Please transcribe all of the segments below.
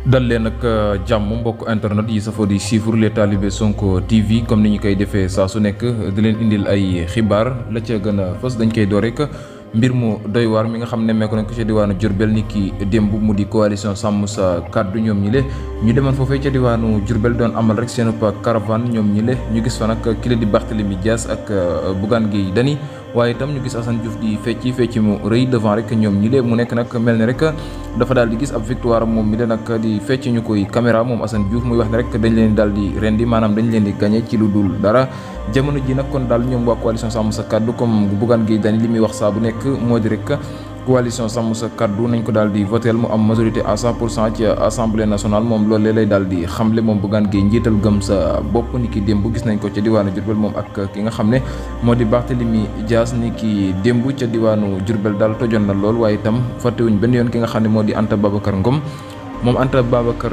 dal leen ak jàmm mbokk internet yi safoo di suivre les talibé Sonko TV comme ni ñu koy defee saa su nekk di leen indil ay xibaar la ca gën a fës dañ koy door rek mbir mu doy waar mi nga xam ne meeku nañ ko ca diwaanu Diourbel ni ki démb mu di coalition sàmm sa kàddu ñoom ñi le ñu demoon foofee ca diwaanu Diourbel doon amal rek seen caravane ñoom ñi le ñu gis fa nag kile di Barthélémy Dias ak Bougane Gueye Dany waaye itam ñu gis Assane Diouf di fecc mu rëy devant rek ñoom ñi lee mu nekk nag mel ni rek dafa daal di gis ab victoire moom mi de nag di fecc ñu koy caméra moom Assane Diouf muy wax ne rek dañ leen daal di rendi maanaam dañ leen di gagné ci lu dul dara jamono ji nag kon daal ñoom waa coalition sàmm sa kàddu comme Bougane Gueye Dany li muy wax saa bu nekk moo di rek coalition sàmm sa kàddu nañ ko daal di votel mu am majorité à 100% ci assemblée nationale moom loolee lay daal di xamle moom Bougane Gueye njiital gëm sa bopp ni ki démb gis nañ ko ca diwaanu Diourbel moom ak ki nga xam ne moo di Barthélémy Dias ni ki démb ca diwaanu Diourbel daal tojoon na lool waaye itam fàttewuñ benn yoon ki nga xam ne moo di Anta Babacar Ngom moom Anta Babacar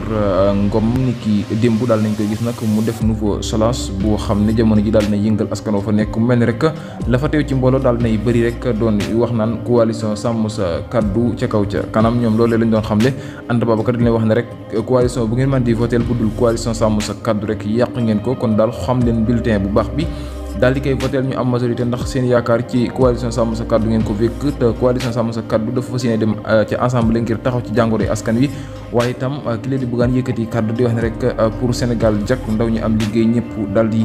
Ngom ni ki démb daal nañ koy gis nag mu def nouveau solence boo xam ne jamono ji daal na yëngal askan wa fa nekk mu mel ni rek la fa teew ci mbooloo daal nay bëri rek doon wax naan coalition sàmm sa kaddu ca kaw ca kanam ñoom loolee lañ doon xamle Anta Babacar dina wax ne rek coalition bu ngeen mën di voter bu dul coalition sàmm sa kaddu rek yàq ngeen ko kon daal xam leen bulletin bu baax bi daal di koy voter ñu am majorité ndax seen yaakaar ci coalition sàmm sa kaddu ngeen ko fekk te coalition sàmm sa kaddu dafa fas yéene dem ci assemblée ngir taxaw ci jàngoro yi askan wi waaye itam ki leen di Bougane yëkkati kaddu di wax ne rek pour Sénégal jak ndaw ñi am liggéey ñëpp daal di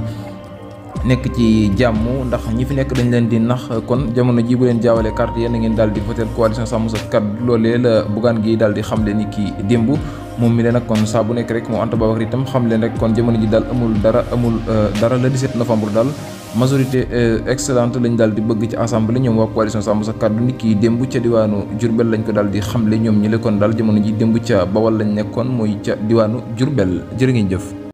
nekk ci jàmm ndax ñi fi nekk dañ leen di nax kon jamono ji bu leen jaawale carte yéen ngeen daal di voter coalition sàmm sa kaddu loolee la Bougane gi daal di xamle ni ki démb moom mi leen nag kon saa bu nekk rek moo Anta Babacar itam xam leen rek kon jamono ji daal amul dara le 17 novembre daal majorité excellente lañ daal di bëgg ci assemblée ñoom waa coalition sàmm sa kàddu nit ki démb ca diwaanu Diourbel lañ ko daal di xamle ñoom ñi le kon daal jamono ji démb ca Bawal lañ nekkoon mooy ca diwaanu Diourbel jërë ngeen jëf